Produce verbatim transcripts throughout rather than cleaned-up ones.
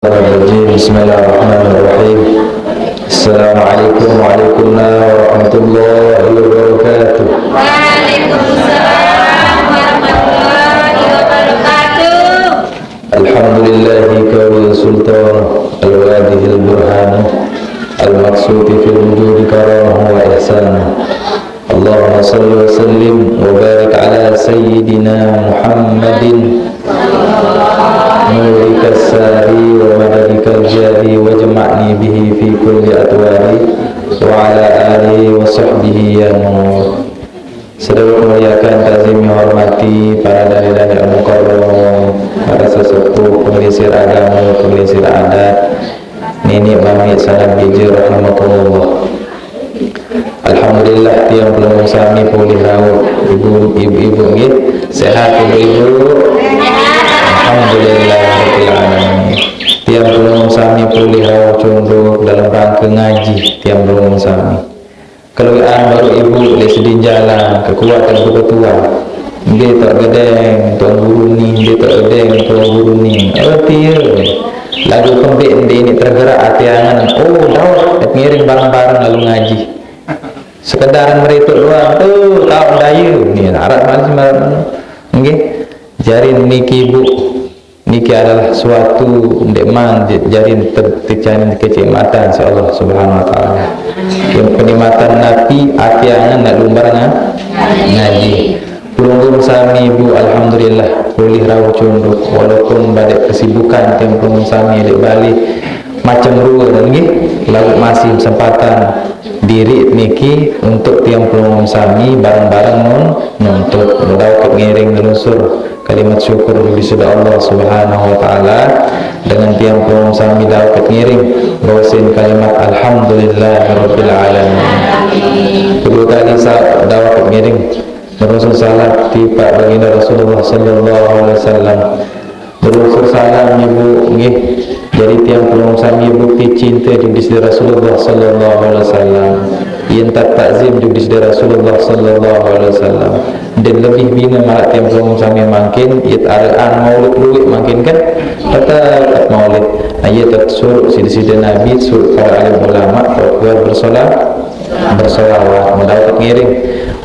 الرجيم. بسم الله الرحمن الرحيم. السلام عليكم وعليكم السلام ورحمة الله وبركاته. Waalaikumsalam warahmatullahi wabarakatuh. الحمد لله كون سلطانه الواضح البرهان المقصود في الوجود كرمه وإحسانه. اللهم صل وسلم وبارك على سيدنا محمد نورك الساري ومددك الجاري واجمعني به في كل أطواري وعلى آله وصحبه يا نور. Sedaya muliakan, takzim, yang hormati para dai-dai al-mukarram, para sesepuh, pengelisir agama, pengelisir adat, nini mami salam bija rahimakumullah. Alhamdulillah, tiang pelungguh sami pulih rauh. Ibu, ibu-ibu nggih, sehat ibu-ibu? Alhamdulillah rabbil alamin. Tiang pelungguh sami pulih rauh cunduk dalam rangka ngaji tiang pelungguh sami. Keluian baru ibu le sedin jalan, kekuatan kebetulan. Nggih tok gedeng tuan guru ni, nggih tok gedeng tuan guru ni. Reti ya. Lagu kembik ndi ni tergerak ati angan. Oh, Daud ngiring bareng-bareng lalu ngaji. Sekedar merituk doang tu, tahu daya. Ni, harap manis malam. Nggih. Jari niki ibu, niki adalah suatu ndeqman je-, jari te-, tecan kecil matan, insyaallah subhanahu wa taala. Yang penikmatan napi ati angan nak lumbar nga-, ngaji. Pelungguh sami ibu, alhamdulillah, pulih rauh cunduk, walaupun badek kesibukan tiang pelungguh sami dek balik macam rua nggih, laguq masih kesempatan diri niki untuk tiang pelungguh sami bareng-bareng nun-, nuntut. Mudah-mudahan ngiring ngelusur kalimat syukur di sida Allah Subhanahu wa taala dengan tiang pelungguh sami dapat ngiring bawasin kalimat alhamdulillahirabbil alamin. Kedua kali sa dapat ngiring merusul salam tipak baginda Rasulullah sallallahu alaihi wasallam. Berusur salam ibu nggih. Jadi tiang pelungguh sami bukti cinta di sida Rasulullah sallallahu alaihi wasallam. Yen tak takzim di sida Rasulullah sallallahu alaihi wasallam. Dan lebih bina malah tiang pelungguh sami mangkin, yet araan maulid luwih mangkin kan. Tetap maulid. Nah, iya tak suruh sida-sida Nabi, suruh para alim ulama, kuat bersolat, bersolawat, mudah ngiring.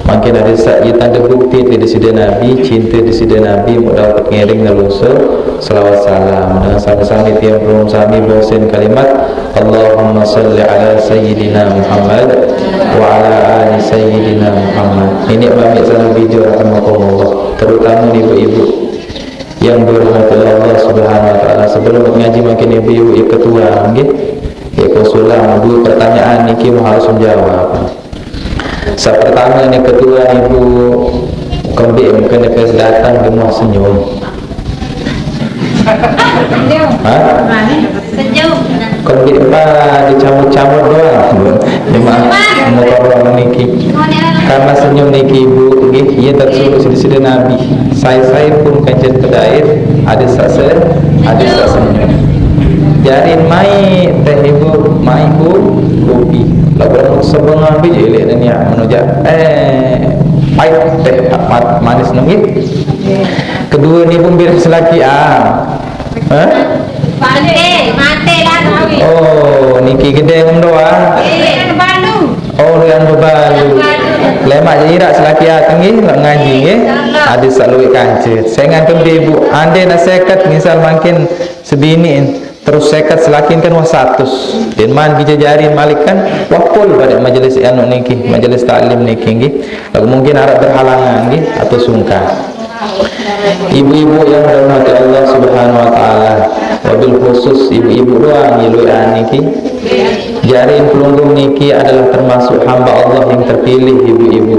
Mangkin ada sa-, ia tanda bukti di sida Nabi, cinta di sida Nabi, mudah ngiring ngelusur selawat salam. Dengan sama-sama tiang pelungguh sami bosen kalimat, Allahumma salli ala Sayyidina Muhammad wa ala ali Sayyidina Muhammad. Ini mami salam bijak rahimakumullah. Terutama ibu-ibu yang dirahmati Allah Subhanahu wa taala. Sebelum ngaji mangkin ibu-ibu ia ketua nggih. Ia usulan dua pertanyaan niki harus menjawab. Sa pertama ni ketua ibu kembik mungkin dia datang dia mau senyum. Ha? Senyum. Kau di depan dicamut-camut doang. Dia mah muka orang niki. Karena senyum niki ibu nggih, ia tersuruh sida-sida Nabi. Saya-saya pun kancet pedait, ada sasa, ada sasa senyum. Jari mai teh ibu, mai bu, kopi. Lagu sebengah biji ilik ni menujak. Eh, pahit teh mat-, manis nggih. Kedua ni pun biar selaki ah. Ha? Balik. Mati lah kau. Oh, niki gede ngendua. Eh, balu. Oh, yang bebalu. Lemak je irak selaki ateng nggih, nak ngaji nggih. Ada selalu kanca. Sengan kembe ibu. Ande nak seket misal mangkin sebini terus seket selakin kan wah satus. Din man dijajarin malik kan wah pol pada majelis anu niki, majelis taklim niki nggih. Lagu mungkin arah berhalangan nggih atau sungkan. Ibu-ibu yang dirahmati Allah Subhanahu wa taala, wabil khusus ibu-ibu doang yang luwih niki. Jarin pelunggung niki adalah termasuk hamba Allah yang terpilih ibu-ibu.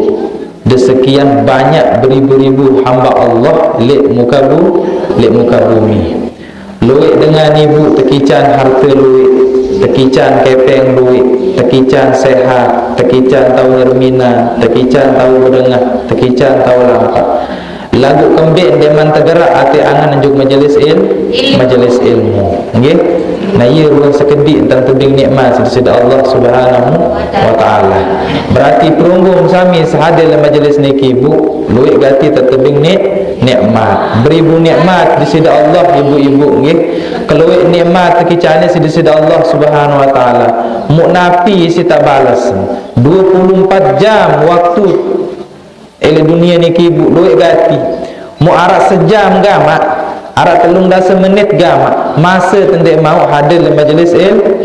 Di sekian banyak beribu-ribu hamba Allah lek muka bu-, lek muka bumi. Luwih dengan ibu tekican harta luwih, tekican kepeng luwih, tekican sehat, tekican tau ngermina, tekican tau bedengah, tekican tau lampak. Lagu kembik deman tegerak ati angan njuk majelis il-, majelis ilmu. Nggih. Nah, iya ruang sekedik tentang tebing nikmat sida Allah Subhanahu wa taala. Berarti perunggung sami sehadir dalam majelis niki bu, luwih gati tetebing nik-, Nikmat. Beribu nikmat disida Allah, ibu-ibu, nggih. Keluwih nikmat kicane si disida Allah Subhanahu wa taala. Muk napi si tak bales. Dua puluh empat jam waktu ele dunia niki, ibu, luwih gati. Muk arak sejam gamak, arak telung dasa menit gamak, masa tendek mau hadir le majelis il-,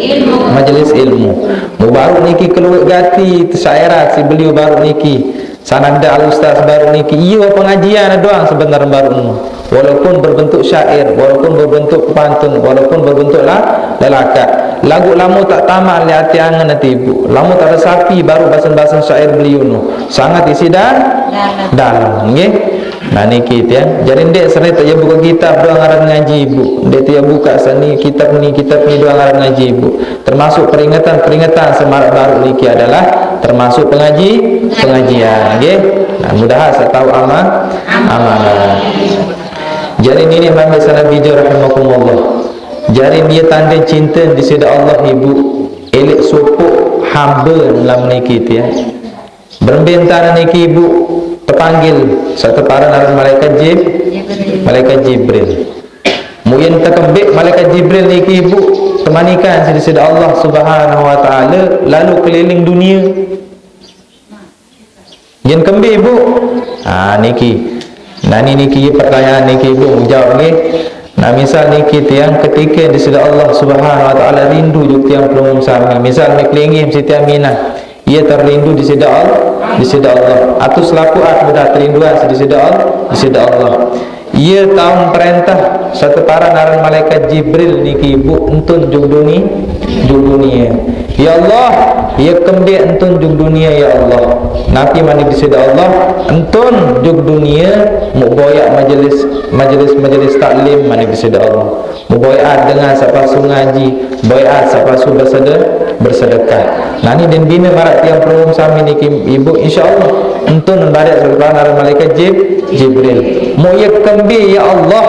majelis ilmu. Muk baru niki keluwih gati, tersyarat si beliau baru niki. Sanada al ustaz baru niki, iya pengajian doang sebenarnya baru nu. Walaupun berbentuk syair, walaupun berbentuk pantun, walaupun berbentuk la-, lelakat. Lagu lama tak tamat le ati angen ati ibu. Lama tak resapi baru basen-basen syair beliau nu. Sangat isi da-, dalam, nggih. Nah, niki tiang. Jadi ndek sering tak ya buka kitab doang aran ngaji ibu. Ndek tak ya buka seni kitab ni, kitab ni doang aran ngaji ibu. Termasuk peringatan-peringatan semarak baru niki adalah termasuk pengaji, pengajian, nggih. Nah, mudahan saya tahu ama-, amanah. Jadi nini mami sana bijak rahimakumullah. Jadi dia tanda cinta di sida Allah ibu. Elek sopok hamba lam niki tiang. Berembe entana niki ibu terpanggil satu paran aran malaikat Jib-, malaikat Jibril. Muin tekembik malaikat Jibril niki ibu temanikan sida-sida Allah Subhanahu wa taala lalu keliling dunia. Yen kembe ibu? Ah, niki. Nah, ni niki pertanyaan niki ibu jawab nggih. Nah, misal niki tiang ketika di sida Allah Subhanahu wa taala rindu juk tiang pelungguh sami. Misal mi kelingi si tiang minah. Ia terrindu di sida Allah, di sida Allah. Atau selaku at mudah terinduan di sida Allah, di sida Allah. Ia taun perintah satu paran aran malaikat Jibril niki ibu entun juk duni, juk dunia. Ya Allah, ia kembik entun juk dunia ya Allah. Napi mani di sida Allah, entun juk dunia muk boyak majelis, majelis, majelis taklim mani di sida Allah. Muboyat dengan sapasu ngaji, boyat sapasu bersede-, bersedekah. Nah, ni den bina marak tiang pelungguh sami niki ibu, insyaallah. Entun badak selepan aran malaikat Jib-, Jibril. Mu ya kembi ya Allah,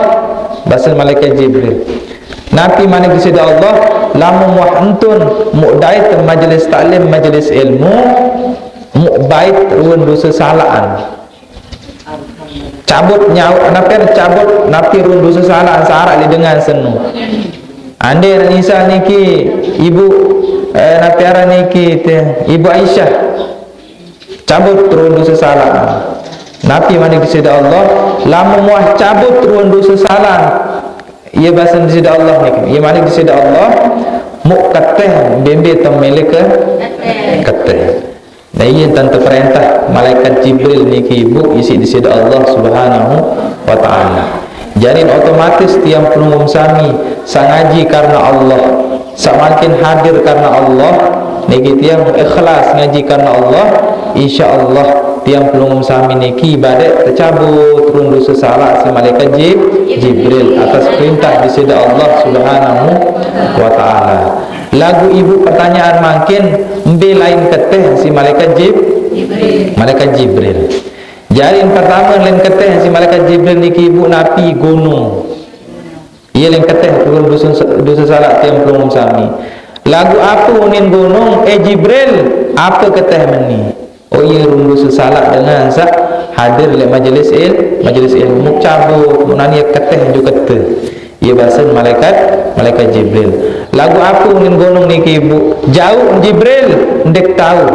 bahasa malaikat Jibril. Napi mani di sida Allah, lamun muah entun, mu dait majelis taklim, majelis ilmu, mu bait ruan dosa salaan. Cabut nyau, napi aran cabut, napi run dosa salah sarak li dengan senu. Ande nak misal niki ibu, eh, napi aran niki te, ibu Aisyah. Cabut run dosa salah. Napi mani di sida Allah, lamun muah cabut run dosa salah. Iya bahasa di sida Allah niki. Iya mani di sida Allah, mu keteh bembe tem milik ke keteh. Nah, iya tanda perintah malaikat Jibril niki ibu isi di sida Allah Subhanahu wa taala. Jadi otomatis tiang pelungguh sami sangaji karena Allah, samakin hadir karena Allah, niki tiang ikhlas ngaji karena Allah, insyaallah tiang pelungguh sami niki ibadat tercabut run dosa salah si malaikat Jib-, Jibril atas perintah di sida Allah Subhanahu wa taala. Lagu ibu pertanyaan mangkin, mbe lain keteh si malaikat Jib-, malaikat Jibril. Jadi yang pertama lain keteh si malaikat Jibril niki ibu napi gunung. Ia lain keteh turun dosa, dosa salah tiang pelungguh sami. Lagu apa unin gunung, eh Jibril, apa keteh meni? Oh iya, rundu sesalak dengan sak hadir le majelis il-, majelis ilmu cabut, munani keteh ju keteh. Iya basen malaikat, malaikat Jibril. Lagu apa unin gunung niki ibu? Jauh Jibril, ndek tahu,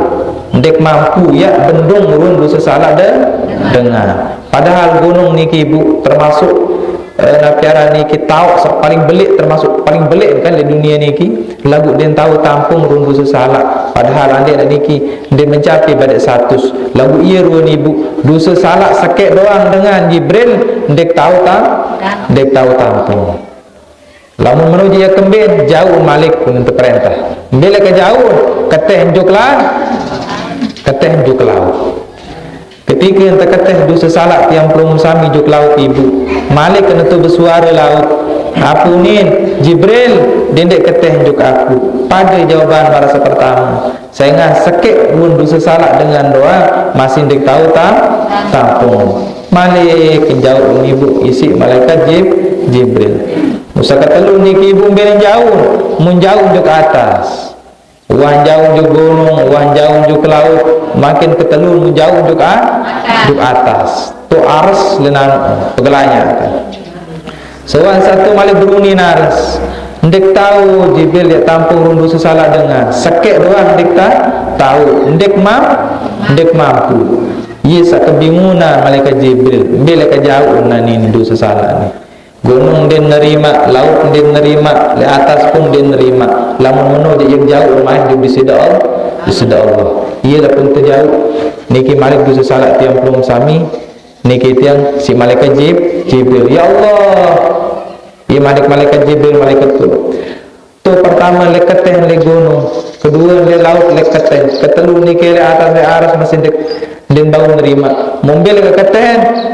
ndek mampu ya bendung rundu sesalak de-, dengar. Padahal gunung niki ibu termasuk eh, napi aran niki tauk sak paling belik, termasuk paling belik kan di dunia niki. Lagu den tahu tampung rundu sesalak. Padahal ande niki den mencapai badak satus. Lagu iya ruan ibu, dosa salak sekek doang dengan Jibril, ndek tahu tam-, ndek tahu tampung. Lamun menuju ya kembin, jauh malik pun terperintah. Bila ke jauh, keteh juk lah, keteh juk laut. Ketika yang teketeh dosa salak tiang pelungguh sami juk laut ibu. Malik kena tu bersuara laut. Apunin, Jibril, dendek keteh juk aku. Pada jawaban marasa pertama. Saingan sekek pun dosa salak dengan doa, masih dek tahu tam-, tampung. Malik jauh ibu isi malaikat Jib-, Jibril. Musa ketelu niki ibu mbe jauh, mun jauh juk atas. Wah jauh juk gunung, wah jauh juk laut, makin ketelu jauh juk a-, juk atas. Tu aras lenan pegelanya. Sewan satu malik beruni naras. Ndik tau Jibril yak tampung runduk sesala dengan. Sekek doang ndik ta, tau. Ndik mam, ndik mampu. Iya sak kebingungan malaikat Jibril. Mbe leka jauh nani ndu sesala ni. Gunung ndin nerima, laut ndin nerima, le atas pun ndin nerima. Lamun meno je yang jauh rumah di bisida Allah, bisida Allah. Iya lah pun terjauh. Niki malik ndu sesala tiang pelung sami. Niki tiang si malaikat Jib-, Jibril. Ya Allah. Iya malik malaikat Jibril, malaikat tu. Tu pertama le keteh le gunung, kedua le laut le keteh, ketelu niki le atas le aras masih dek den bau nerima. Mumbe le keteh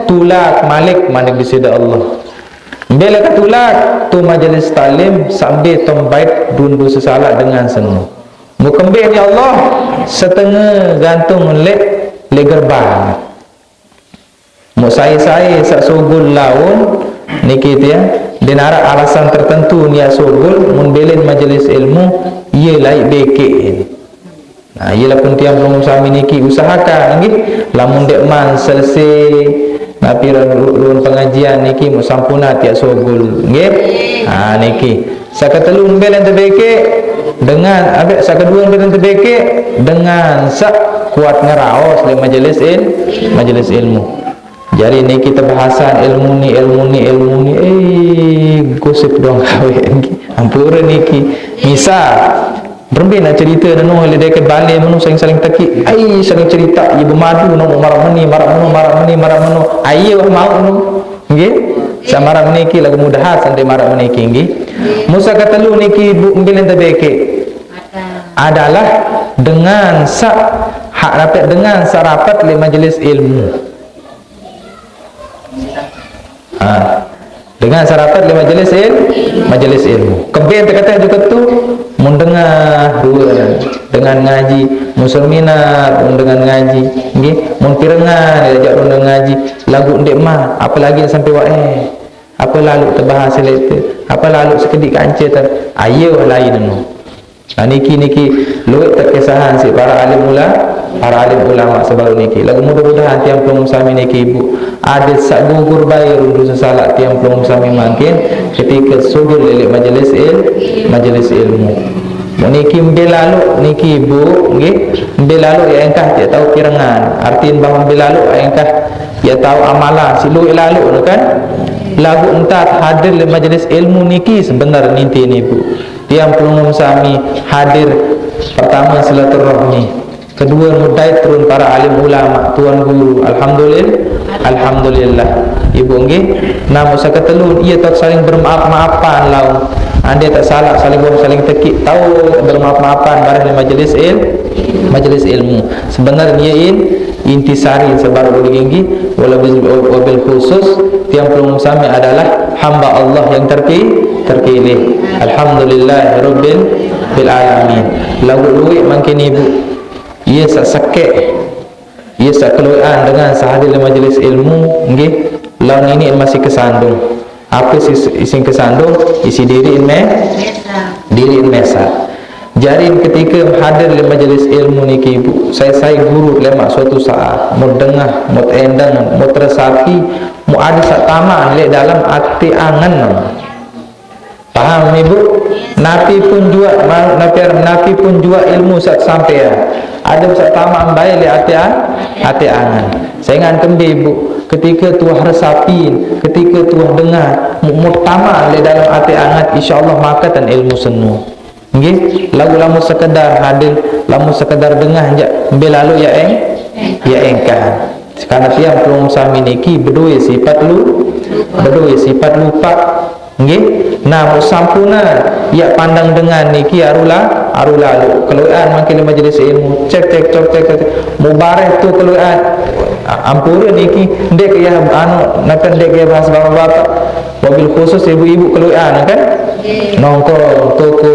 tulak malik malik bisida Allah. Mbe le ketulak tu majelis taklim sambil tombait dundu sesala dengan senu. Mukembe ni Allah setengah gantung le le gerbang. Mu sai-sai sak sugul laun niki tiang, den arak alasan tertentu niat sugul, mun belen majelis ilmu, iya lai beke. Nah, iyalah pun tiang pelungguh sami niki usahakan nggih. Lamun dek man selesai napi ru-, run pengajian niki mu sampuna tiak sugul nggih. Ah, niki. Sakatelun belen tebeke dengan, abe sakadua belen tebeke dengan sak kuat ngeraos le majelis il-, majelis ilmu. Jari niki tebahasan ilmu ni, ilmu ni, ilmu ni, eh, gosip dong kawe niki. Ampura niki. Misal, berembe nak cerita nenu le deke bale menu saling-saling teki. Ai, saling cerita, ye bemadu nang marak meni, marak menu, marak meni, marak menu. Ai, ye wah mau nu. Nggih. Samarak meniki lagu mudahan sante marak meniki nggih. Musa ketelu niki bu mbilin tebeke adalah dengan sa hak rapat, dengan sa rapat le majelis ilmu. Ha. Dengan sa rapat le majelis il-, majelis ilmu. Keben tekatah juga tu mun dengah dua dengan ngaji, mun seminar mun dengan ngaji, nggih, mun pirengan diajak mun dengan ngaji, lagu ndik mah, apalagi sampai wak eh. Apa lalu tebahas seleta? Apa lalu sekedik kanca ter-, ayo lain anu. Nah, niki, niki luwek terkesahan si para alim ula-, para alim ulama sebaru niki. Lagu mudah-mudahan tiang pelungguh sami niki ibu ada sak gugur bae rundu sesalak tiang pelungguh sami mangkin ketika sugul lelik majelis il-, majelis ilmu. Mun niki mbe lalu niki ibu nggih, mbe lalu ya engkah tiak tahu pirengan. Artin bahwa mbe lalu ya engkah ya tahu amalan si luwek lalu tu kan. Lagu entat hadir le majelis ilmu niki sebenar ninti ni ibu. Tiang pelungguh sami hadir, pertama silaturahmi, kedua mudai turun para alim ulama, tuan guru. Alhamdulillah, alhamdulillah. Ibu nggih, namun sakatelun iya tak saling bermaaf-maafan laun. Ande tak salah saling buang saling tekik, tahu bermaaf-maafan bareng di majelis il-, majelis ilmu. Sebenarnya in intisari sebaru ulinggi wabil, wabil khusus tiang pelungguh sami adalah hamba Allah yang terpi-, terpilih. Alhamdulillah rabbil bil alamin. Lagu luwek mangkin ibu. Iya sak sekek. Iya sak keluwekan dengan sahadir di majelis ilmu nggih. Laun ini masih kesandung. Apa isi, isi kesandung? Isi diri in me-, diri in mesa. Jarin ketika hadir di majelis ilmu niki ibu, sai-sai guru lemak suatu saat, mau dengah, mau endang, mau teresapi, mau ada sak taman lek dalam ati angen. Paham ibu? Napi pun jua, ma-, napi, napi pun jua ilmu sak sampai ya. Ada sak taman baik lek ati an-, ati angen. Saya ngan kembe ibu, ketika tuah resapin, ketika tuah dengar, mau, mau taman lek dalam ati anget, insya Allah makatan ilmu senu. Nggih, lagu lamun sekedar hadir, lamun sekedar dengah jak mbe lalu ya eng, ya engkah. Karena tiang pelungguh sami niki bedue sifat lu, bedue sifat lupa. Nggih, namun sampuna ya pandang dengan niki arula, arula lu. Keluwekan mangkin majelis ilmu, cek cek cok cek cek. Mubareh tu keluwekan. A-, ampura niki, ndek ya anu, nakan ndek ya bahas bapak-bapak. Wabil khusus ibu-ibu keluwekan kan? Nongkrong, toko.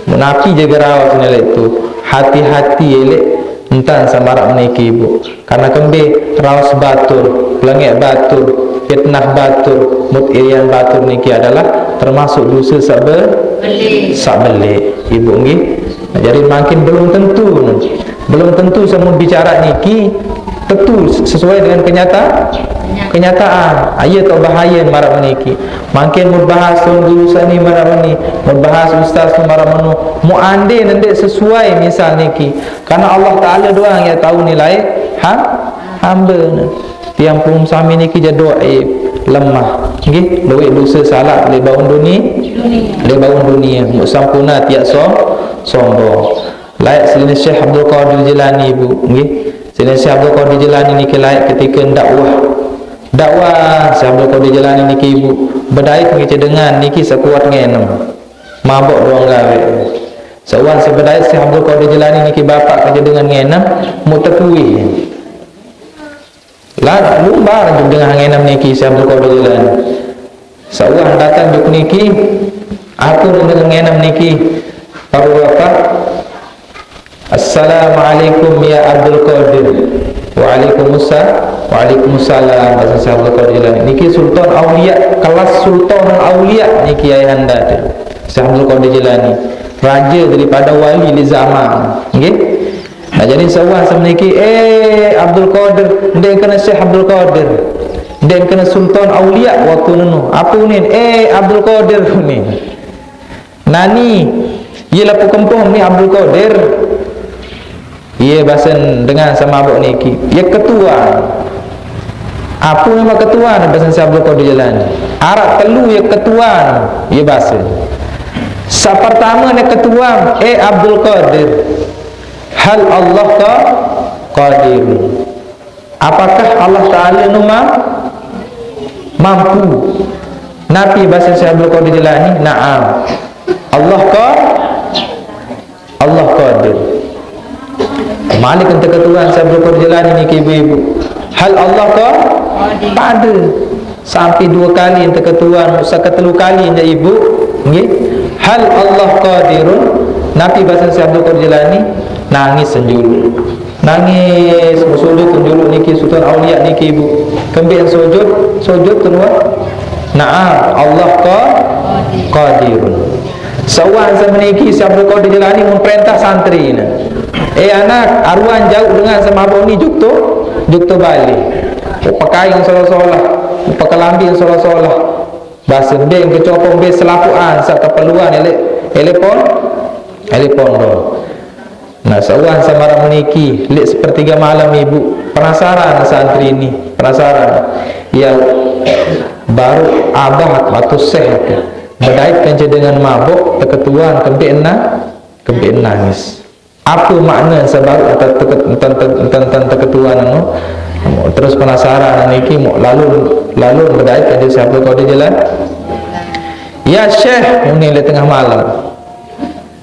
Menapi jaga raos nilai tu. Hati-hati elek entan samarak meniki ibu. Karena kembe raos batur, pelengek batur, fitnah batur, mut irian batur niki adalah termasuk dosa sak be-, sak belik. Ibu nggih. Nah, jadi mangkin belum tentu. Belum tentu semua bicara niki tetu sesuai dengan kenyata, kenyataan. Ah, iya tau bahaya maraq meniki. Mangkin mut bahas tuan guru saq ni maraq meni, mut bahas ustaz tu maraq meno. Mut ande ndeq sesuai misal niki. Karena Allah Taala doang yaq tau nilai ha-, hambe ne. Tiang pelungguh sami niki jaq doaib, lemah. Nggih, lueq dose salaq leq baun duni-, leq baun dunie. Mut sampurna tiaq som-, sombong. Laeq siline Syekh Abdul Qadir Jilani, Ibu. Nggih. Siline Syekh Abdul Qadir Jilani niki laeq ketike dakwah. Dakwah Syekh Abdul Qadir Jilani niki, Ibu. Bedait kance dengan niki sekuat ngenem. Mabok doang gawe. Seuan sebedait Syekh Abdul Qadir Jilani niki bapaq kance dengan ngenem, mut tekuih. Lah, lumbar juk dengan ngenem niki Syekh Abdul Qadir Jilani. Seuah dateng juk niki, aku dengan ngenem niki, Bapak-bapak, "Assalamualaikum ya Abdul Qadir." "Waalaikumsa-, waalaikumsalam," base Syekh Abdul Qadir Jilani. Niki Sultan Aulia, kelas Sultan Aulia niki ayahanda tu. Syekh Abdul Qadir Jilani, raja daripada wali di zaman. Nggih? Nah, jadi seuah semeniki, "Eh, Abdul Qadir," ndeq kene Syekh Abdul Qadir. Ndeq kene Sultan Aulia waktu nenu. Ape unin? "Eh, Abdul Qadir," unin. Nani, "Ye lapuq kempoh ni Abdul Qadir." Ye basen dengan saq mabok niki, "Ye ketuan." "Ape memang ketuan?" basen Syekh Abdul Qadir Jilani. "Araq telu ye ketuan," ye basen. Saq pertame ne ketuan, "Eh Abdul Qadir, hal Allah qa-, qadirun?" Apakah Allah Taala nu ma-, mampu? Napi base Syekh Abdul Qadir Jilani? "Naam. Allah qa-, Allah qadir." Malik ente ketuan Syekh Abdul Qadir Jilani niki, ibu-ibu. "Hal Allah qa-, pade?" Sampai dua kali ente ketuan, usah ketelu kali ente, ibu. Nggih. "Hal Allah qadirun?" Napi base Syekh Abdul Qadir Jilani? Nangis senjulu. Nangis, mesujud tenjulu niki Sultan Aulia niki, ibu. Kembeq sujud, sujud tenua. "Naam, Allah qa-, qadirun." Seuan semeniki Syekh Abdul Qadir Jilani memperintah santrine, "Eh anak, aruan jauq dengan saq mabok ni juk to, juk to bale. Pekaing solah-solah, pekelambi solah-solah." Base mbe kecopong mbe selapuqan saq keperluan eleq, eleq pon-, eleq pondok. Nah, seuah semaraq meniki, leq sepertiga malam, ibu. Penasaran santri ni, penasaran. Ya, baruq abah atau syekh bedait kance dengan mabok, teketuan kembeq na-, kembeq nangis. Ape makne sebaruq te-, te-, te-, te-, te-, teketuan anu? Terus penasaran niki, mok lalu, lalu bedait kance Syekh Abdul Qadir Jilani. "Ya Syekh," muni leq tengah malam.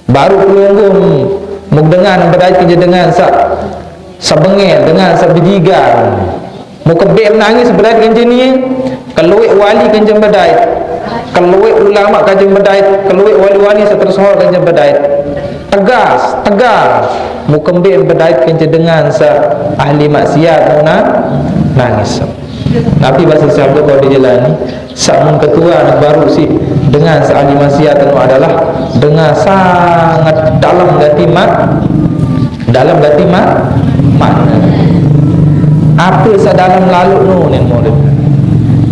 Baruq pelungguh muk dengan bedait kance dengan saq, saq bengel, dengan saq bejigal. Muk kembeq nangis bedait kance nie, kelueq wali kance bedait. Kelueq ulama kance bedait, kelueq wali-wali saq tersohor kance bedait. Tegas, tegas. Muk kembeq bedait kance dengan saq ahli maksiat, muk na-, nangis. Napi base Syekh Abdul Qadir Jilani? Saq mun ketuan baruq siq dengan saq ahli maksiat anu adalah dengan sangat dalem gati ma-, dalem gati ma-, makne. Ape saq dalem laluq nu, nin murid?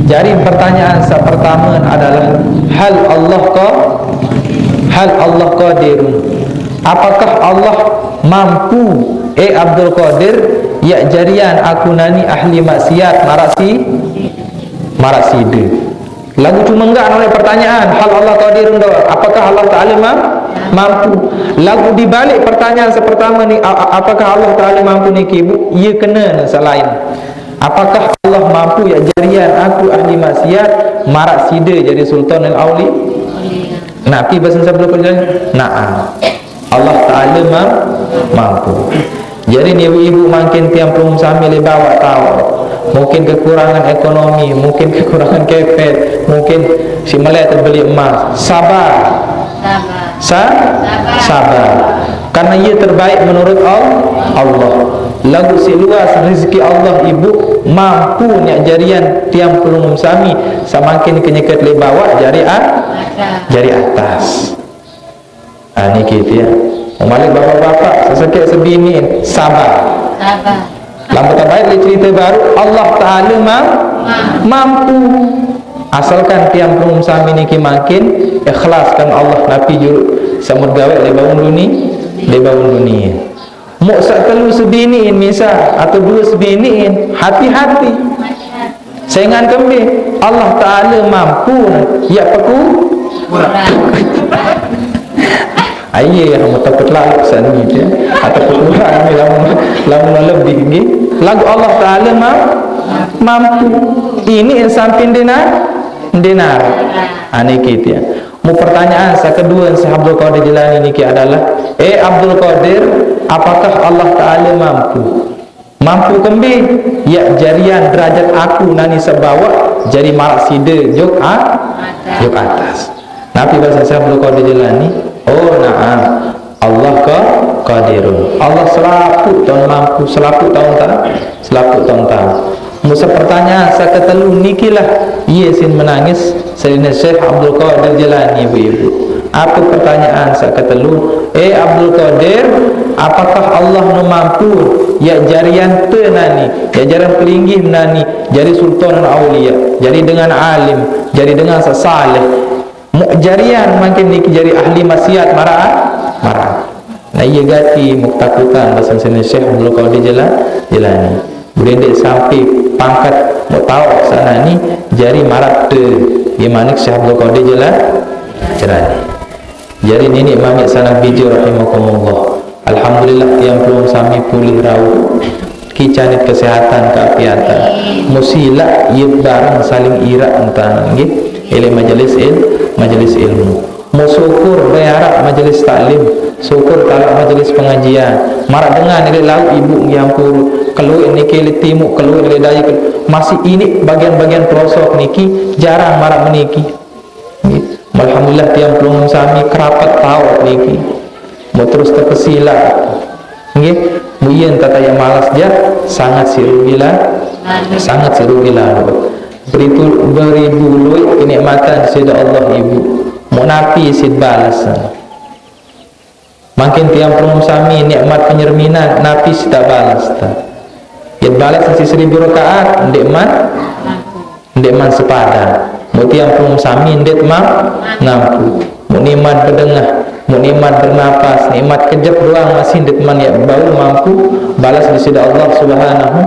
Jari pertanyaan saq pertame adalah, hal Allah qa-, hal Allah qadirun? Apakah Allah mampu, eh Abdul Qadir, yaq jarian aku nani ahli maksiat maraq si-, maraq side? Laguq cume enggak noleh pertanyaan, hal Allah qadirun do, apakah Allah Taala ma-, mampu? Laguq dibalik pertanyaan saq pertame ni, a-, a-, apakah Allah Taala mampu niki, Bu? Ye kene ne saq lain. Apakah Allah mampu yaq jarian aku ahli maksiat maraq side jari sultanul auli? Napi base Syekh Abdul Qadir? Naam. Allah Taala ma-, mampu. Jari ni ibu-ibu, mangkin tiang pelungguh sami leq bawaq taoq. Mungkin kekurangan ekonomi, mungkin kekurangan kepet, mungkin siq mele tebeli emas. Sabar. Sa-, sabar. Karena ie terbaik menurut Al-, Allah. Laguq siq luas rezeki Allah, ibu, mampu nyaq jarian tiang pelungguh sami saq mangkin kenyeket leq bawaq jari a-, jari atas. Ah, niki tiang. Malik bapak-bapak, sesekeq sebini, sabar. Sabar. Lamun tabalik lagi cerita baru, Allah Ta'ala mam-, mampu. Asalkan tiang pelungguh sami niki mangkin ikhlas karena Allah, napi juru sambut gawe leq baun duni, leq baun dunie. Muk saq telu sebiniin misal, atau due sebiniin, hati-hati. Sengan kembe, Allah Ta'ala mampu, ya peku. Aye, ya, mau takut lalu sana gitu ya. Atau pekurang, lamun, lamun lebih gitu. Lagu Allah Ta'ala ma-, mampu. Ini yang samping denar, denar. Aneh gitu ya. Mau pertanyaan saq kedue, Syekh Abdul Qadir Jailani niki adalah, "Eh Abdul Qadir, apakah Allah Ta'ala mampu?" Mampu kembe, ya, jarian derajat aku nani sebawaq jari maraq side jok a-, jok atas. Napi basen Syekh Abdul Qadir Jailani? Oh, na'am. Allah qa-, qadirun. Allah selapuq taun mampu, selapuq taun ta-, selapuq taun taun. Muse pertanyaan saq ketelu nikilah, iye sin menangis, sedine Syekh Abdul Qadir Jailani, ibu-ibu. Ape pertanyaan saq ketelu? Eh Abdul Qadir, apakah Allah no mampu, ya, jarian te nani, ya, jarian pelinggih nani, jari sultan aulia, jari dengan alim, jari dengan saq saleh? Muk jarian mangkin niki jari ahli maksiat maraq, maraq. Nah, iye gati muk takutan basen sine Syekh Abdul Qadir Jela-, Jailani. Beli ndeq sampe pangkat muk taoq saq nani jari maraq te, iye manik Syekh Abdul Qadir Jela-, Jailani. Jari niniq mamiq sanak bije rahimakumullah. Alhamdulillah, tiang pelungguh sami pulih rauh. Kicanit kesehatan keapiatan. Musilaq iye bareng saling iraq entan, nggih. Eleq majelis il-, majelis ilmu. Musyukur bearaq majelis taklim, syukur talaq majelis pengajian. Maraq dengan eleq lauq ibu nggih ampuru, kelueq niki leq timuq, kelueq leq dayeuq, masih iniq bagian-bagian pelosok niki jarang maraq meniki. Nggih. Alhamdulillah, tiang pelungguh sami kerapet taoq niki. Mau terus tepesilaq. Nggih, muyen tata yang malas jaq, sangat siq rugi la-, sangat siq rugi lalu. Beribu, beribu lueq kenikmatan side Allah, ibu. Mau napi siq bales? Mangkin tiang pelungguh sami nikmat penyerminan, napi siq taq bales ta? Yet bales siq seribu rakaat, ndeqman, ndeqman sepadan. Muk tiang pelungguh sami ndeqman ngampu. Muk nikmat bedengah, muk nikmat bernapas, nikmat kejep doang masih ndeqman yaq bau mampu bales Deside Allah Subhanahu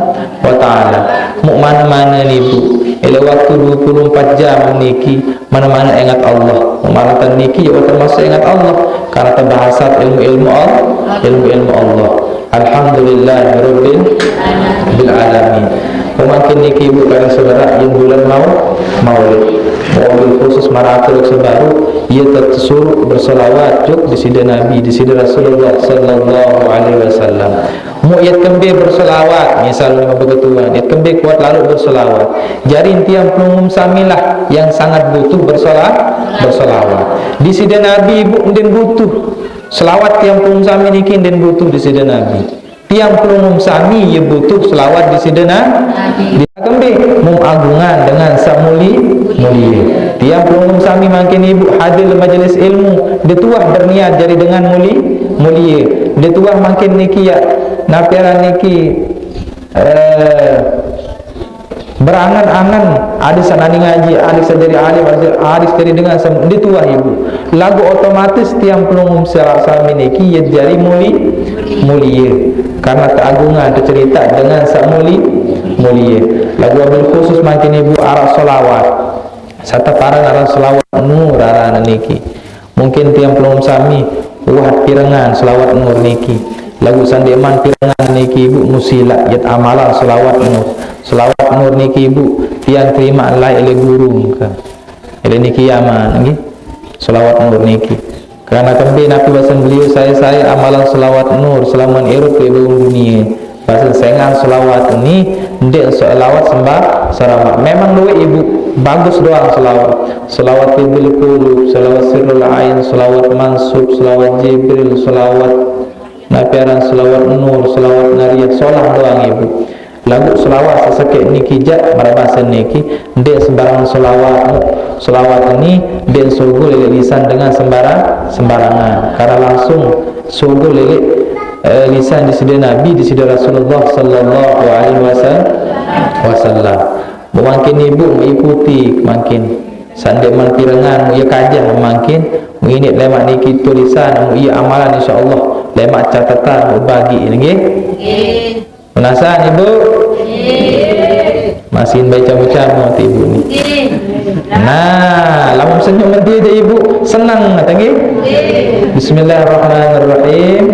wa Ta'ala. Muk mane-mane ni, Bu, eleq waktu due puluh empat jam niki, mane-mane enget Allah. Muk mane-mane niki, ya, termasuk enget Allah, karena tebahasat ilmu-ilmu Allah, ilmu-ilmu Allah. Alhamdulillahirabbil, bil alamin. Pemangkin niki, Bu, kali seberaq yang bulan mau, Maulid. Wabil khusus maraq atur sebaru, iye tesuruq berselawat jok Deside Nabi, Deside Rasulullah sallallahu alaihi wasallam. Muk yet kembe berselawat, misal memang begetuan, yet kembe kuat lalu berselawat. Jari tiang pelungguh samilah yang sangat butuh bersela-, berselawat. Deside Nabi, Bu, ndeqn butuh selawat tiang pelungguh sami niki, ndeqn butuh Deside Nabi. Tiang pelungguh sami ye butuh selawat Deside Nabi. Kembe mum agungan dengan saq muli-, mulie. Tiang pelungguh sami mangkin, Ibu, hadir majelis ilmu, ndeq tuah berniat jari dengan muli-, mulie. Ndeq tuah mangkin niki, ya, napi aran niki, eh, berangen-angen, adeq saq nani ngaji, adeq saq jari alim, adeq saq jari dengan saq ndeq tuah, Ibu. Laguq otomatis tiang pelungguh saq sami niki ye jari muli-, mulie. Karena teagungan, teceritaq dengan saq muli-, mulie. Laguq wabil khusus mangkin, Ibu, araq selawat. Saq teparan aran selawat nur aranne niki. Mungkin tiang pelungguh sami wah pirengan selawat nur niki. Laguq saq ndeqman pirengan niki, Ibu, musilaq yet amalan selawat nur. Selawat nur niki, Ibu, tiang terimaq laeq leq guru engke. Eleq niki aman, nggih. Selawat nur niki. Karena kembe napi basen beliau, "Sae-sae amalan selawat nur selamen irup leq baun dunie." Basen sengan selawat ni, ndeq selawat sembah-, sembarang. Memang lueq, Ibu, bagus doang selawat. Selawat Tibbil Qulub, selawat Sirrul Ain, selawat Mansub, selawat Jibril, selawat napi aran selawat Nur, selawat Nariyah, solah doang, Ibu. Laguq selawat saq sekeq niki jaq, maraq basen niki, ndeq sembarang selawat. Selawat ni ndeq sugul leq lisan dengan sembarang, sembarangan. Karena langsung sugul leq eh, lisan disida Nabi, disida Rasulullah sallallahu alaihi wasal-, wasallam. Mangkin ibu mengikuti, mangkin sa'at ndeqman pirengan, mun ie kajah, mangkin mun iniq lemaq niki tulisan, mun ie amalan, insyaallah lemaq catetan, mun bagi, nggih. Penasaran, Ibu? Masih baca-baca mau Ibu ni. Nah, lamun senyum menti aja Ibu, senang kata nggih. Bismillahirrahmanirrahim.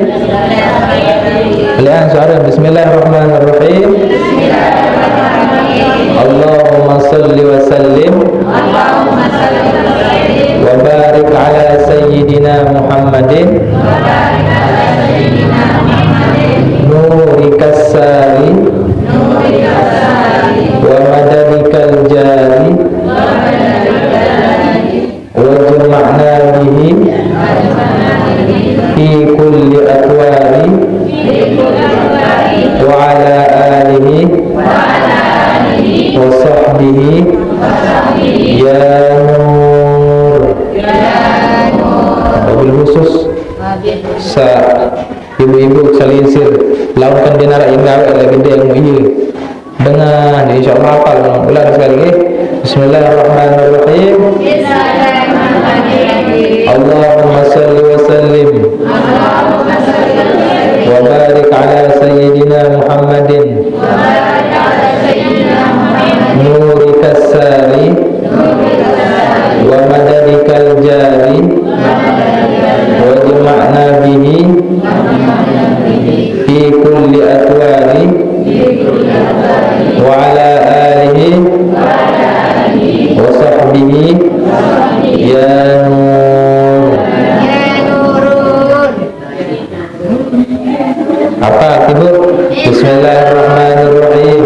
Lian suara, Bismillahirrahmanirrahim. Allahumma salli wa sallim wa barik ala sayyidina Muhammadin nurikas sari wa madadikal jari wajma'na bihi fi kulli atwari wa ala alihi wa sahbihi ya nur. Wabil khusus sa ibu-ibu salinsir, laun kan dia narak indah lagi dia yang iya. Dengan, insyaallah hafal. Ulang sekali, nggih. Bismillahirrahmanirrahim. Allahumma salli wa sallim wa barik ala sayyidina Muhammadin nurikas sari wa madadikal jari wajma'na bihi fi kulli atwari wa ala alihi wa sahbihi ya nur. Apa, Ibu? Bismillahirrahmanirrahim.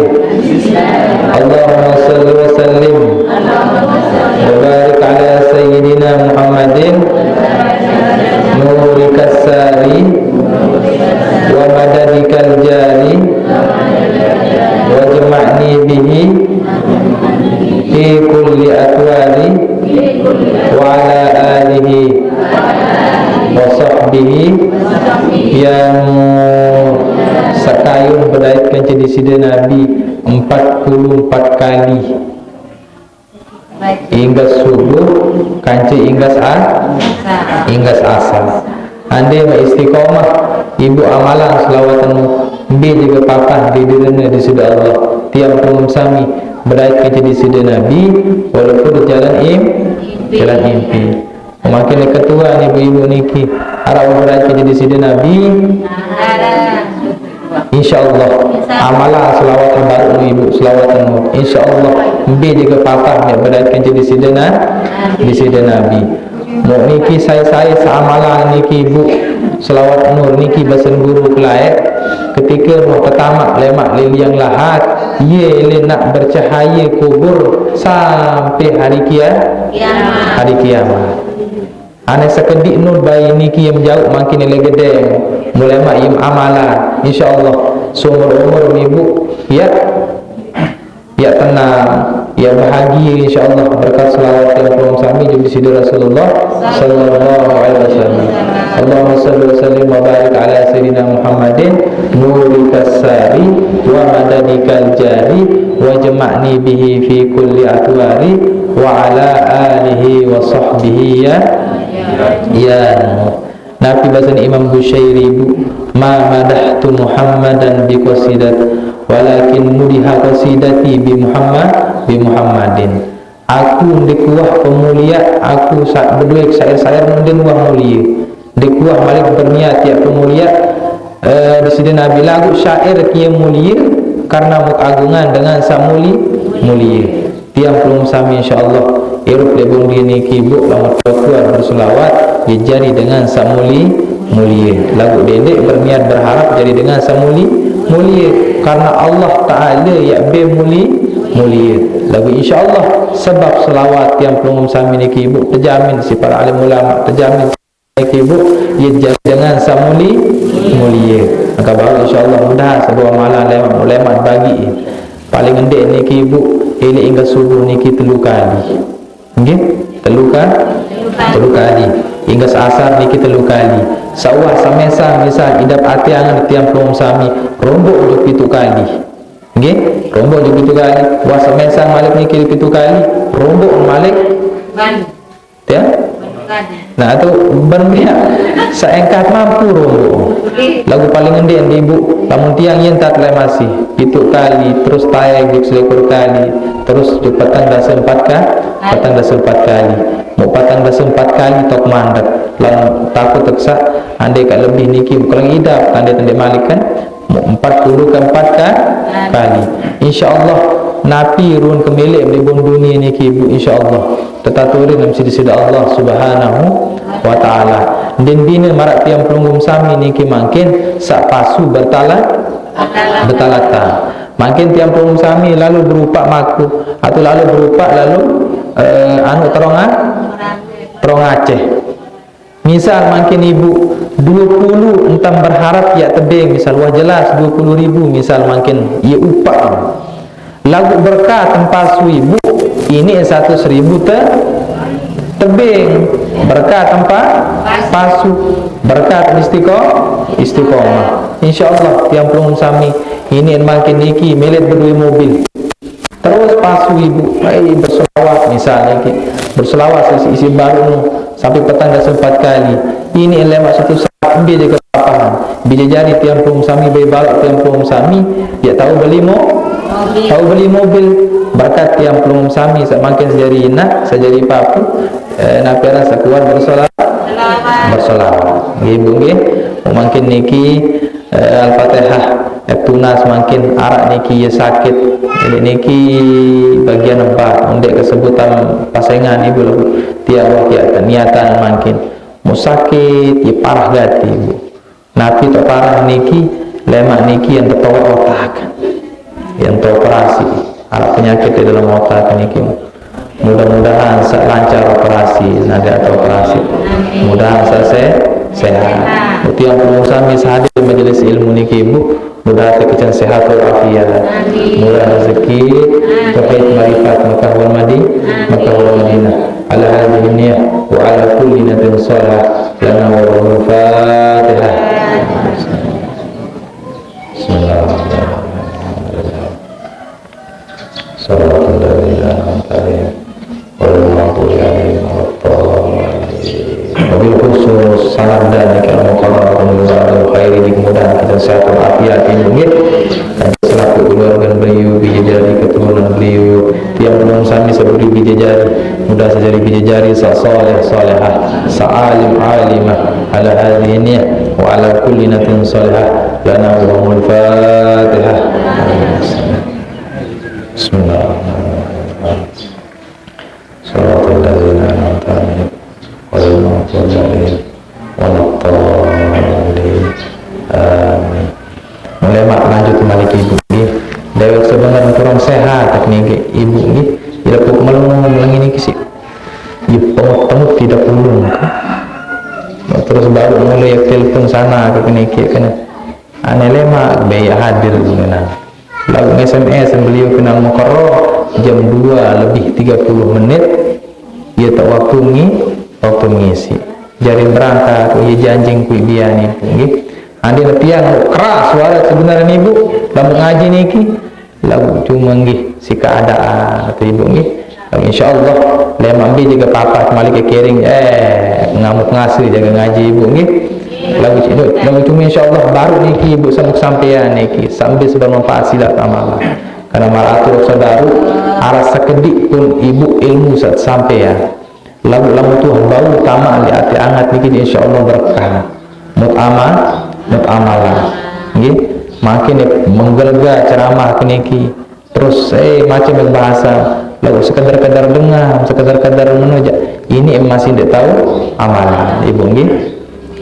Allahumma salli wa sallim wa barik ala sayyidina Muhammadin nurikas sari wa madadikal jari wajma'ni bihi fi kulli atwari wa ala alihi wa sahbihi yang sekayuh bedait kance disida Nabi empat puluh empat kali. Inggas subuh kance inggas a-, inggas asar. Ande maq istiqomah, ibu amalan selawat anu mbe jage patah diderene disida Allah. Tiang pelungguh sami bedait kance disida Nabi, walaupun di jalan im-, jalan impi. Mangkin ketua ni ibu-ibu niki, araq bedait kance disida Nabi. Insyaallah, amalan selawat baruq ibu, selawat nur. Insyaallah, mbe jage patah ni bedait kance disida na-, disida Nabi. Muk niki sai-sai seamalan niki, Bu, selawat nur niki basen guru kelaeq, ketike roh tetamaq lemaq liliang lahat, ie leq naq bercahaye kubur sampe hari kia-, hari kiamat. Ane sekediq nur bae niki yem jauq mangkin leq gedeng, mule maq yem amalan, insyaallah seumur-umur ibu, ya. Ya tenang, ya bahagie, insyaallah, berkat selawat tiang pelungguh sami jok side Rasulullah sallallahu alaihi wasallam. Allahumma shalli wa sallim wa barik ala sayyidina Muhammadin nurika sari wa madadikal jari wa jama'ni bihi fi kulli atwari wa ala alihi wa sahbihi ya, ya. Napi basen Imam Busyairi, Bu, "Ma madahtu Muhammadan bi qasidat, walakin mudiha qasidati bi Muhammad, bi Muhammadin." Aku ndeq uwah pemulie, aku sa-, bedoe syair-syair ndeq uwah mulie. Ndeq uwah malik berniat yaq pemulie, eh, Deside Nabi, laguq syair kie mulie karena muk agungan dengan saq muli-, mulie. Tiang pelungguh sami, insyaallah, irup leq bumi niki, Bu, lamun tuan berselawat, ye jari dengan saq muli-, mulie. Laguq dendeq berniat berharap jari dengan saq muli-, mulie. Karena Allah Taala yaq be muli-, mulie. Laguq insyaallah, sebab selawat tiang pelungguh sami niki, Bu, tejamin siq para alim ulama, tejamin niki, Bu, ye jari dengan saq muli-, mulie. Maka baruq insyaallah mudahan sebuah malam leman, leman bagi. Paling ndeq niki, Bu, ileq inggas subuh niki telu kali. Nggih, telu ka-, telu kali. Hingga seasar niki telu kali. Sawah semesa misal idap ati angen tiang pelungguh sami, rombok jok pitu kali. Nggih, rombok jok pitu kali. Wah semesa malik niki pitu kali, rombok malik. Ya? Nah, itu berpihak seengkat mampu rombok. Lagu paling ngendek di ibu, lamun tiang yen tak masih pitu kali, terus taek jok selikur kali, terus jok patang dasa empat ka, patang dasa empat kali. Mau patang dasa empat kali tok mandek. Lamun takut teksa, andai ka lebih niki, kalau idap, tanda-tanda malik kan, empat puluh ke empat ka, kali. Insya Allah, napi run kemelek di bun dunia niki ibu, insya Allah. Tetaturin dalam sida-sida Allah subhanahu wa ta'ala. Din bina marak tiang pelungguh sami niki mangkin, sak pasu bertala, bertalata. Mangkin tiang pelungguh sami lalu berupa maku, atau lalu berupa lalu, eh, anu terong a-, terong Aceh. Misal mangkin ibu dua puluh entam berharap ya tebeng, misal wah jelas dua puluh ribu, misal mangkin ya upah. Lagu berkat tempasu ibu, ini seratus ribu te-, tebeng. Berkat tempa-, pasu. Berkat istiqo-, istiqomah. Insya Allah, tiang pelungguh sami, ini mangkin niki melet berdua mobil. Terus pasu ibu, ai berselawat misalnya ki. Berselawat isi, isi baru nu, sampai petang dasa empat kali. Ini lemak satu saat, dia jaga papahan. Bija jari tiang pelungguh sami, bayi balok tiang pelungguh sami, dia tahu beli mo-, tahu beli mobil. Berkat tiang pelungguh sami, semakin sejari inak, sejari papu, eh, napi aran sekuat berselawat. Berselawat. Nggih, ibu nggih. Mangkin niki, eh, Al-Fatihah, eh, tunas mangkin arak niki ya sakit. Ini niki bagian empat, undek kesebutan pasengan ibu lagu. Tiap waktu niatan mangkin. Mau sakit, ya parah gati ibu. Napi tak parah niki, lemak niki yang tertolak otak. Yang teroperasi. Arak penyakit di dalam otak niki. Mudah-mudahan sa-, lancar operasi, nanti ada operasi. Mudahan sa-, se-, sehat. Tiang pelungguh sami hadir majelis ilmu niki ibu, mudah kecen sehat wal afiat. Mudah rezeki, kepait marifat Mekah wal Madi-, Mekah wal Madinah. Ala hadhihi niyah wa ala kulli niyatin salihah lana wa lahumul Fatihah. Bismillahirrahmanirrahim. Shiratal ladzina an'amta 'alaihim ghairil maghdubi 'alaihim waladdallin. Wabil khusus sangat dan niki al-muqarrab wa al khairi, di kemudahan kita sehat wal afiat ibu nggih. Dan selaku keluarga beliau, bija jari keturunan beliau, tiang pelungguh sami sabudi bija jari, mudah sejari bija jari, sa saleh salehah, sa alim alimah, ala hadhihi niyah wa ala kulli niyatin salihah lana wa lahumul Fatihah. Bismillahirrahmanirrahim. Shiratal ladzina an'amta 'alaihim ghairil maghdubi 'alaihim waladdallin. Amin. Mulai mak lanjut malik ibu nggih. Dewek sebenarnya kurang sehat tak niki ibu nggih. Ila pok melengong melengin niki sih. Ibu pengut-pengut tidak ulung. Terus baru mulai telepon sana ke niki kena. Ane lemak, baya hadir guna. Lagu S M S beliau kenal Mekoro jam dua lebih tiga puluh menit. Ia tak waktu ngi, waktu ngisi. Jari berangkat, ku ia janjing ku biani, nggih. Andi tiang keras suara sebenarnya ibu, lagu ngaji niki. Lagu cuma nggih, si keadaan, kata ibu nggih. Lagu insya Allah, lemak bi jaga papa kembali ke kering, eh, ngamuk ngasi jaga ngaji ibu nggih. Lagu, lagu cuma insya Allah baru niki ibu sampai sampean niki, sambil sebermanfaat silat amalan. Karena maratur saudara, arah sekedik pun ibu ilmu saat sampean. Lagu lagu tu bau tamak di ati angat niki, insya Allah berkah. Mut amal, mut amalan. Nggih, makin dia menggelega ceramah ke niki. Terus, eh, macam bahasa. Lagu sekadar-kadar dengar, sekadar-kadar menujak. Ini masih tidak tahu amalan. Ibu nggih.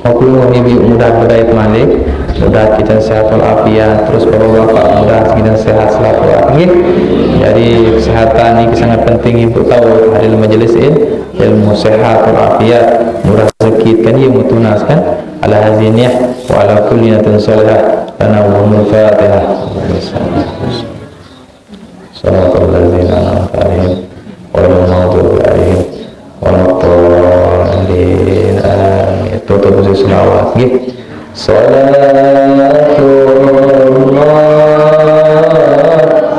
Aku ibu mudah mudahan malik, mudah kita sehat walafiat, terus para bapak mudah kita sehat selalu nggih. Jadi kesehatan ini sangat penting ibu tahu hadir majelis il-, ilmu sehat walafiat, murah rezeki kan ia mutunas kan. Ala haziniyah wa ala kulli niyatin salihah lana wa humul Fatihah. Shiratal ladzina an'amta 'alaihim ghairil maghdubi 'alaihim waladdallin. Selawat, nggih. Salatullah,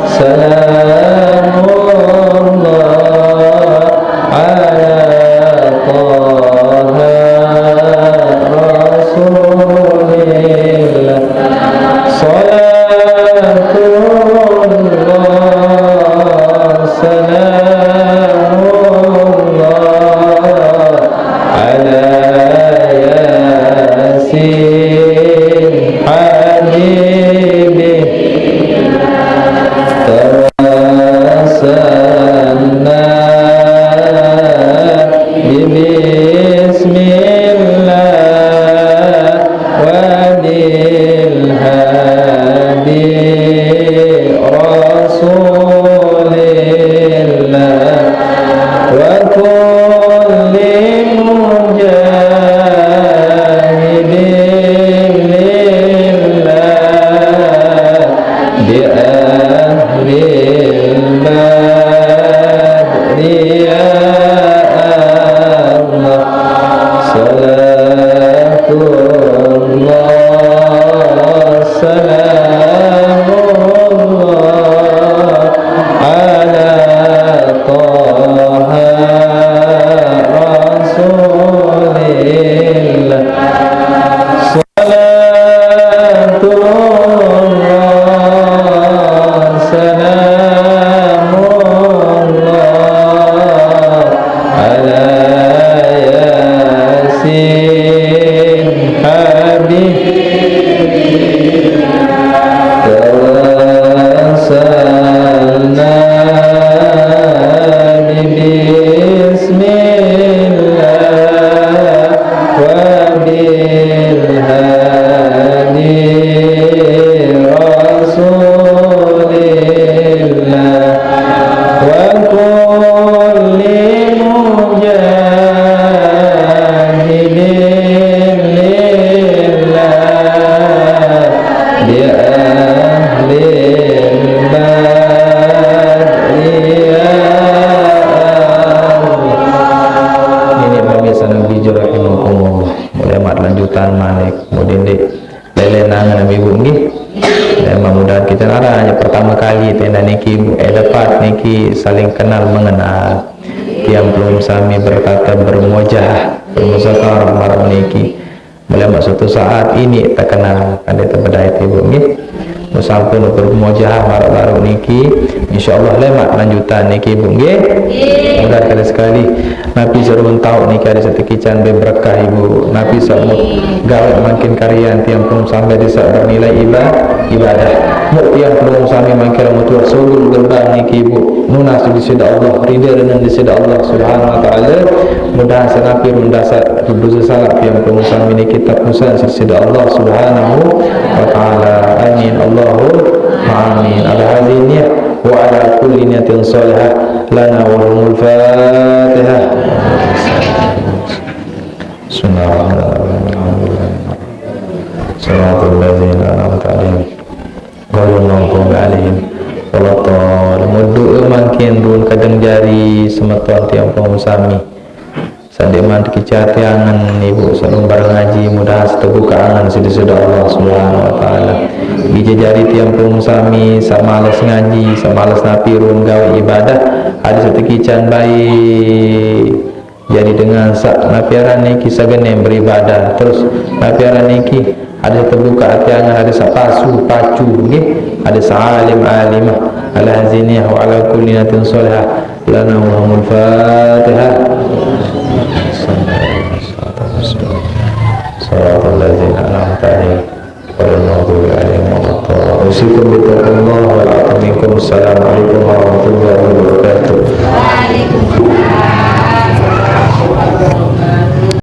salamullah ala Taha Rasulillah. Salatullah, salamullah ala Yasin Habibi. Tawassalna bi bismillah wa bil hadi Rasulillah wa kulli mujahidin lillah bi ahlil badri ya Allah. Salatullah, salamullah ala Taha Rasulillah. Salatullah, salamullah ala Yasin Habib. Tawassalna bi bismillah wa bil hadi Rasulillah wa kulli mujahidin lillah bi ahlil badri ya Allah. Nini mami sanang bija rahimakumullah. Mulai mat lanjutan malik. Kemudian dek lele nangan ibu nggih. Ya, mudah-mudahan kita nara hanya pertama kali tenda niki ibu. Eh, dapat niki saling kenal mengenal. Tiang pelum sami bertatap bermuajah, bermuzakarah malam niki. Mulai mak suatu saat ini terkenal, kan dia terbedai ibu nggih. Mun sampun bermuajah marak baru niki, insyaallah lemak lanjutan niki ibu nggih. Mudah kali sekali. Napi sarun tau niki ada satu kican be berkah ibu. Napi samu gawe makin karian tiang pelum sami ada sak bernilai iba-, ibadah. Mu tiang pelum sami makin mutuah sugul gerbang niki ibu. Nunas di sida Allah, rida dengan di sida Allah Subhanahu wa taala. Mudahan sanapi run dasa dosa salak tiang pelum sami niki tapusan sida Allah Subhanahu wa taala. Amin. Allahumma amin. Ala hadhihi niyyah wa ala kulli niyatin salihah lana wa lahumul Fatihah. Bismillahirrahmanirrahim. Siratal ladzina an'amta 'alaihim ghairil maghdubi 'alaihim waladdallin. Mun doa mangkin run kadang jari semeton tiang pelum sami. Sandi man kicati angan ibu salum barang ngaji, mudahan setebuka angan sida-sida Allah Subhanahu wa taala. Bija jari tiang pelum sami sak males ngaji, sak males napi run gawe ibadah, ada satu kican baik. Jadi dengan sak napi aran niki sagenem beribadah, terus napi aran niki ada terbuka hati angan, ada sak pasu pacu nggih, ada sak alim alimah, ala haziniyah wa ala kulli niyatin salihah lana wa lahumul Fatihah. Siratal ladzina an'amta 'alaihim ghairil maghdubi 'alaihim waladdallin. Usikum bi taqwallah wal 'afwi minkum. Assalamualaikum warahmatullahi